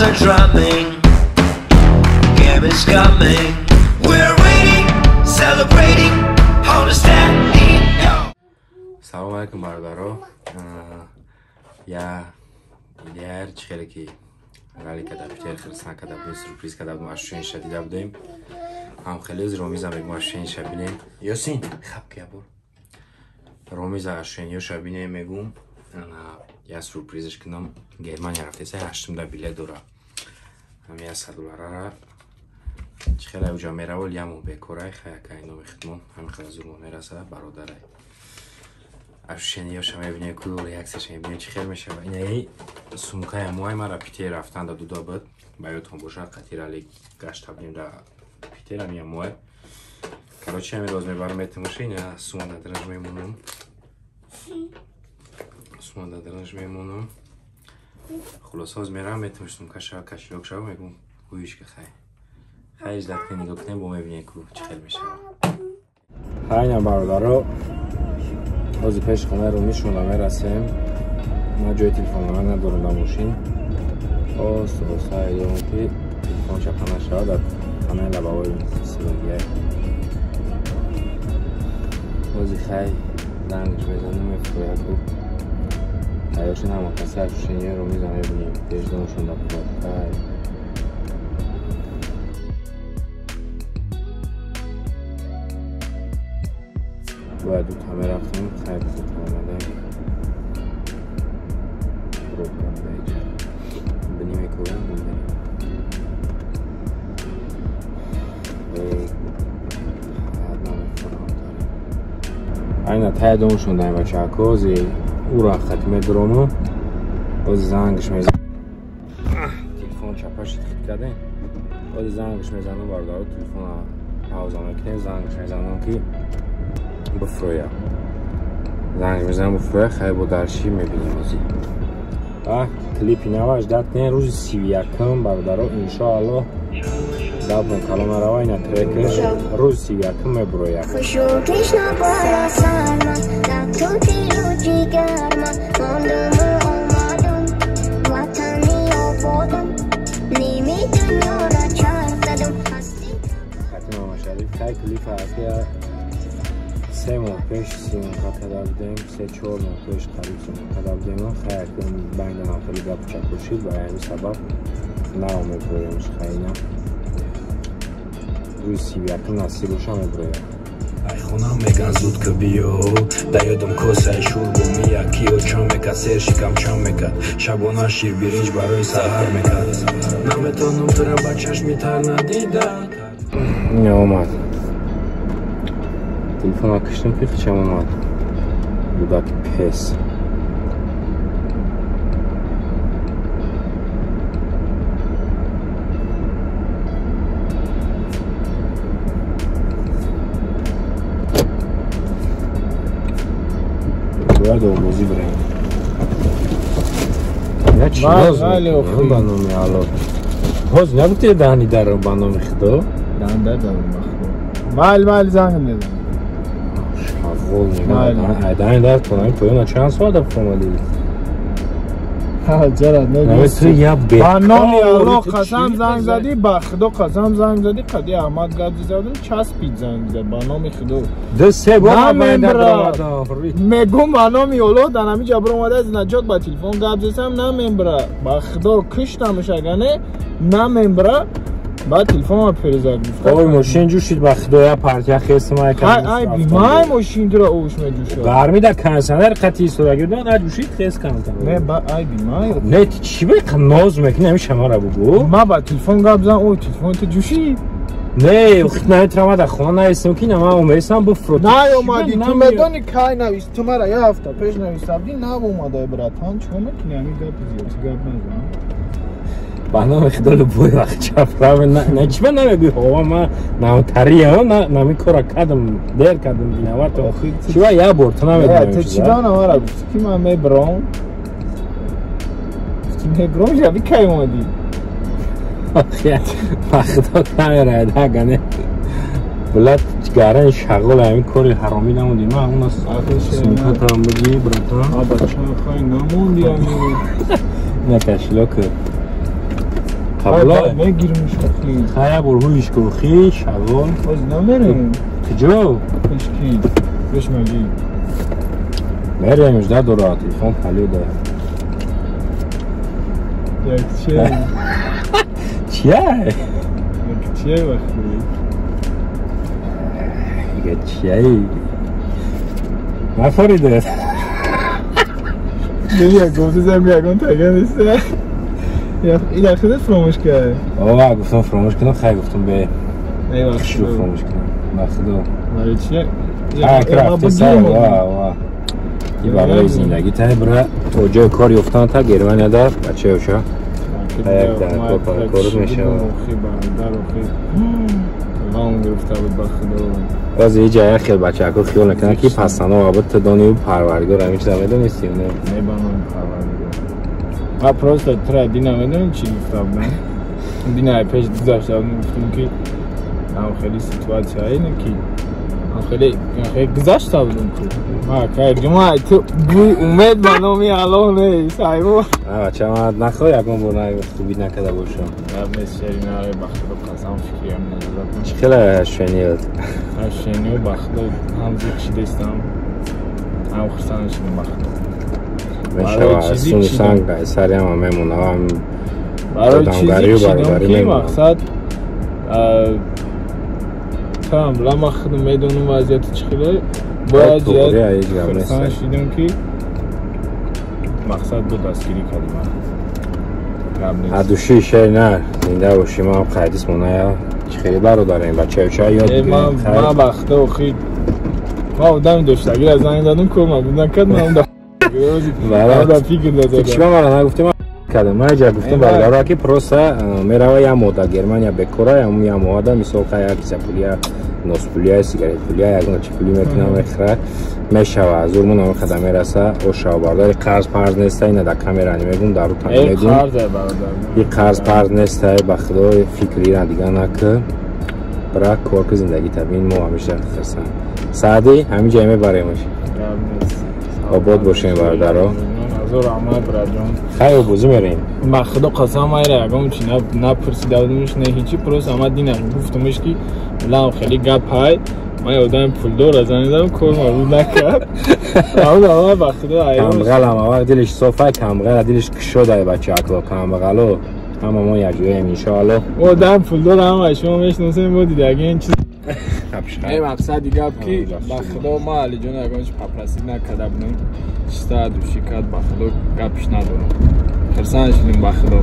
are drumming, game is coming. We're waiting, celebrating on the stand. Салом алейкум, бародаро. Я идеяр чӣ хеле ки ралика дар Питер хирсан карда будем, сюрприз карда будем, ощущениша дида будем. Ҳам хеле Ромиза мегӯм, ощущениша бинем. Ёсин, хаб ки ябор. Ромиза ощущениёша бинем, мегӯм. Я сюрпризш кунам. Германия рафтеса, ҳаштумда билет дора. Ҳам я 100 долларара чӣ хеле уҷа меравол, яму бекорай, хаякай номи хидмон, ҳамин хеле зурмо мераса, бародарай. Ощущениёша мебинем, ку реаксияша мебинем, чӣ хел мешава. Инаи сумкая мои мара Питер рафтан да дуда буд. Ба ёдтон бошад, қатирали гашта будем да Питер, ами мои. Короче, ами роз мебарам метимоши, ина сума да дранж мемонам. Сума да дранж мемонам. Хулоса, оз мерам метимош сумкаша, кошелёк шава, мегум гӯиш ки хай. Хай ждат кунем, нигоҳ кунем, бо мебинем ку чӣ хел мешава. Хайна бародаро, ҳозир пеши хонаи Румишонда мерасем. Ман ҷои телефонномер надорам дар мошин. Ост оста дорам ки телефон чапа нашавад, дар панаи лабаҳои силогияй. Ҳозир хай зангш мезанам, мефурӯяд ку. Тайёршин ҳама каси ощущениёи Румиза мебинем. Пешдомшон дар пробкай. Бояд дута мерафтем, хайр дута омадем. Пробка буда иҷа. Бини мекунем, мерем. Айна тая домшон даем бачаҳако, ози ура хати медурому. Ози зангш мезанам. Телефон чапашид хит кардем. Ози зангш мезанам, бародаро, телефона пауза мекунем, зангш мезанам ки бифрӯя. Занг мезанам бифрӯя, хай бо дарши мебинем ози. Клипи наваш дат не, рӯзи 31-м бародаро, иншоаллоҳ дабон калона рава, ина трекш рӯзи 31-м мебурояд. Хатима Машариф, хай клип ҳаст 3 моҳ пеш съёмка карда будем, 3-4 моҳ пеш қариб съёмка карда будем. Хай акун байнам хеле гапу чапу шид, барои ҳамин сабаб нав мебуроемш. Хайна рӯзи 31-м насиб боша мебуроям. Ай хонам меган зуд ки биё, да ёдам косаи шурбу мия, киё чам мекад, сер шикам чам мекад, шабона шир биринҷ барои саҳар мекад. Наметонам тура ба чашми тар надида. Ина омад. Телефонро киштам ки хичам омад. Будаки пес. Бояд овозӣ бирем. Я чӣ ноз мекунам ба номи Аллоҳ? Ҳозир нагуфти даҳани дарам ба номи Худо? Даҳан дар дарам ба Худо. Майли, майли, занг мезанам. Шағол мегӯям. Даҳани дар хонаи поёна чанд соат омадӣ? Ҷара, не. Ба номи Аллоҳ қасам занг задӣ, ба Худо қасам занг задӣ, қади Аҳмад гап задам, часпид занг зад ба номи Худо. Ду се бор мегум ба номи Аллоҳ дар ҳамин ҷо биромада аз наҷот ба телефон гап задам, намембра. Ба Худо киштамш агар не, намембра. Баъд телефонро перезад гуфт. Ой, мошин ҷӯшид ба Худо, я партия хесма як. Ай, ай, бимай мошин туро овуш меҷӯшад. Гарми дар кондиционер қатъи истодаги будам, наҷӯшид хес кардам. Не, ба ай бимай. Не, ти чӣ ба ноз мекунӣ, ҳамин шамара бугӯ? Ма ба телефон гап зан, ой, телефон ту ҷӯшид. Не, хит наметавонам, дар хона наистам ки на ман омаистам бифрӯ. Наомадӣ, ту медонӣ кай навист, ту мара як ҳафта пеш нависта будӣ, наомадай, братан, чӣ кор мекунӣ, ҳамин гапи зиёд, гап назан. Ба номи Худо любой вақт чаправ на чӣ ба намегӯӣ, ҳова ман навтариям, нами кора кардам, дер кардам, виновато. Чӣ ба як бор ту намедонӣ? Ту чӣ ба намара гуфтӣ ки ман мебарам? Гуфтӣ мебарам, шаби кай омадӣ? Ба Худо камера дагане. Блядь, гаран шағол ҳамин кори ҳаромӣ намудӣ. Ман он сумкатам буди, братан. Аба чанд хай намонди ҳамин. На кошелёк. Қабула? Мегирмиш охи. Хая бор ҳуиш ку хи шавол. Боз намерем. Куҷо? Ишки. Бешмаги. Мерем жда дора телефон палида. Як че? Чия? Як че вақти? Як чияи? Нафориде. Як гуфти зам ягон тага нест. Ила худат фаромӯш кард? Ова, гуфтам фаромӯш кунам, хай гуфтам бе. Чӣ фаромӯш кунам? Ба худо. Барои чи? Ва. И барои зиндагӣ та бира то ҷои кор ёфтан та Германияда бачаёша. Як дар кор кор мешавад. Ғам гирифта буд ба худо. Боз иҷа як хел бачаҳако хиёл мекунанд ки пасано абад ту донию парвардигор ҳамин чиза медонистӣ не? Не ба номи парвардигор. Ман просто тура дина медонӣ чӣ гуфта будам? Дина пеш гузашта будам, гуфтам ки ам хеле ситуатсия ине ки ам хеле гузашта будам ку. Ма кай ҷума ту бӯи умед ба номи Аллоҳ нест, айво. Бача ман нахоҳ ягон бор хубӣ накарда бошам. Гап нест, шери наре ба худо қасам фикриам назадам. Чӣ хеле шениёт? Шениё ба худо ҳам зиқ шидестам, ҳам хурсанд шидам ба худо. Мешавад суни санг сари ҳама мемонад. Барои чизи шидам ки мақсад там лама худам медонам вазъияти чӣ хеле бояд хурсанд шидам ки мақсад бо дастгирӣ кардим. Адуши шер на зинда бошӣ. Ман қайдис моная чӣ хеле бародарем бачаёча ёд бигирем. Ман ба худо охи ман одами доштагиро занг задам, кор мабуд накард, ман чӣ мара нагуфтем кардам. Ман ҷа гуфтам бародаро ки просто мерава як моҳ дар Германия бекора, як моҳада мисол ка як киса пулия, носпулия, сигаретпулия, ягона чӣ пулӣ мекунам мехӯрад мешава. Зурмон ҳамин қадар мераса. Ошава бародари қарз парз неста, ина дар камера мегум, дар рӯтан мегум. И қарз парз неста, ба худо фикри ина дига накӣ. Бира кор ки зиндагӣ табин мо ҳамеша хурсанд. Саъди ҳамин ҷое мебаремаш. Обод бошем бародаро. Азор раҳмат бираҷон. Хай обозӣ мерем. Ба худо қасам айра ягон чи напурсида будамш, не ҳичи, просто ама дина гуфтамш ки лам хеле гап ҳай, ман одами пулдор занг задам, кор мабуд накард. Ама ба худо камбағал ҳама вақт дилиш соф ай, камбағал дилиш кушода бачаакро, камбағало ҳама мо якҷояем иншоалло. Одами пулдор ҳама шумо мешиносем, мо дидаги ин чиз. Эй мақсади гап ки ба худо ман Алиҷон ягон чи попросид накарда будам, чиста душӣ кард, ба худо гапиш надорам. Хурсанд шудем ба худо.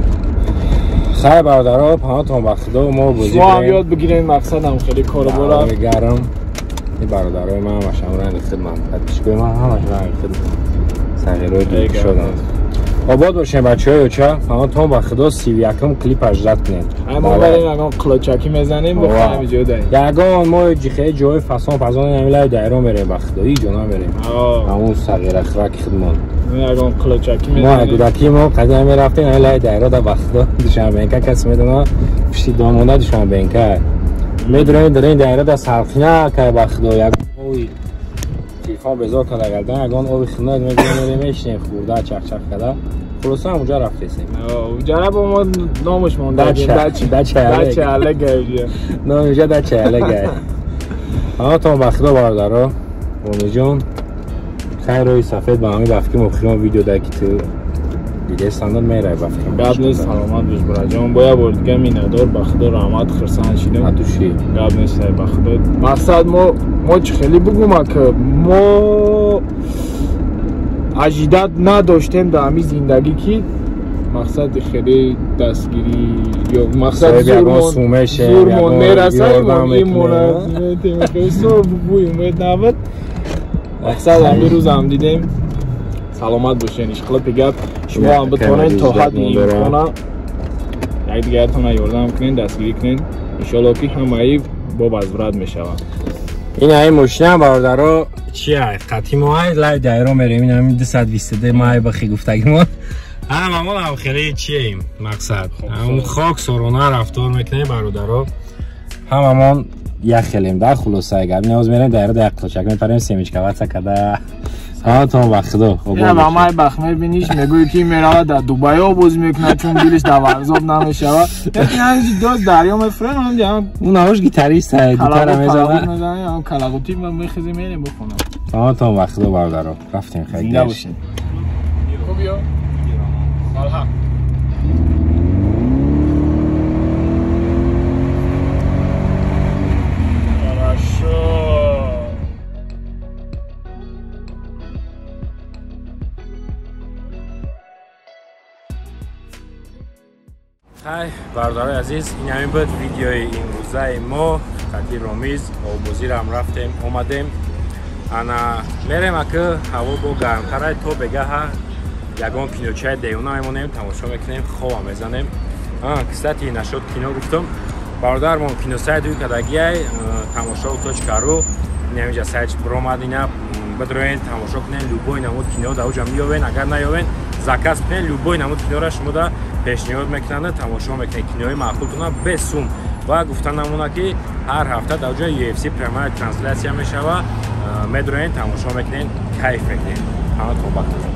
Хай бародаро, паноҳтон ба худо, мо бозӣ шумо ҳам ёд бигирем, мақсадам хеле кору бора гарм. Ин бародарои ман ҳамашам ранги хидмат, подписчикои ман ҳамаш ранги хидмат, сағирои душоданд. Обод бошем бачаҳои оча, паноҳтон ба худо. 31-м клип ажрат кунед. Ҳама барем ягон қилочакӣ мезанем, бо ҳами ҷо даем. Ягон мо ҷихе ҷои фасон фазон ҳамилаи дайро мерем ба худо, ҳеҷ ҷо намерем. Ҳамун сағира хираки худмон. Ягон қилочакӣ мезанем. Мо гудаки мо қадим мерафтем ҳамилаи дайро да ба худо Душанбенка касе медона пишти домонда Душанбенка. Медурем дарин дайро да сарқина кай ба худо ягон ови телефон безор карда гардан ягон ови хунак мегирем мешинем хӯрда чақчақ карда. Хулоса ҳам уҷа рафтесем. Уҷара бо мо номаш монда. Дача алега. Номи уҷа дача алега. Ҳаматон ба худо бародаро. Омиҷон хайр рӯи сафед ба ҳамин ба фикри охирон видео дар ки ту дидестандар мерай ба фикр. Гап нест, саломат бош бираҷон. Бо як бор дига миннатдор, ба худо раҳмат, хурсанд шидам. Адуши. Гап нест, ба худо. Мақсад мо чӣ хеле бугум ак мо ажидат надоштем дар ҳамин зиндагӣ ки мақсади хеле дастгирӣ ё мақсад зурмон мерасад, бӯи умед набуд. Мақсад ҳамин рӯзам дидем. Саломат бошед, ишқилопи гап. Шумо ҳам битонед то ҳадди имкона якдигаратонро ёрдам кунед, дастгирӣ кунед. Иншоалло ки ҳамаи бо возврат мешавад. Ин ҳамин мошина бародаро чи ай қатъи мо ай лай дайро мерем. Ин ҳамин 222 май бахи гуфтагимо. Ҳама мо ҳам хеле чием мақсад. Ҳамун хок сорона рафтор мекунем бародаро. Ҳамамон як хелем дар хулосаи гап. Ниёз мерем дайро да як қилочак мепарем, семечка ваца када Саломатон ба Худо. Ина ба май бах мебиниш, мегӯӣ ки меравад дар Дубай обоз мекунад, чун дилиш дар Варзоб намешавад. Лекин ҳамин доз дарё мефурен, ҳам он ҳавш гитарист, гитара мезанад. Мезанад, калагутӣ мехезем, мерем бихонам. Саломатон ба Худо бародаро. Рафтем, хайр. Зинда бошед. Хуб ё? Алҳақ. Хорошо. Хай, бародарои азиз, ин ҳамин буд видеои имрӯзаи мо. Қати Ромиз обозирам рафтем, омадем. Ана мерем аки ҳаво бо гармтарай, то бегаҳа ягон киночаи девона мемонем, тамошо мекунем, хова мезанем. Кстати, нашуд кино гуфтам. Бародармон киносайт ӯ кадагиай тамошо.ру, ин ҳаминҷа сайт биромад, ина бидроен тамошо кунен, любой намуд кино дар оҷа меёвен, агар наёвен заказ кунен, любой намуд киноро шумо да пешниҳод мекунанд, тамошо мекунед кинои маъқултона без сум. Ва гуфта намона ки ҳар ҳафта дар ҷои UFC прямая трансляция мешава, медроен тамошо мекунен, кайф мекунен. Ҳаматон ба худо.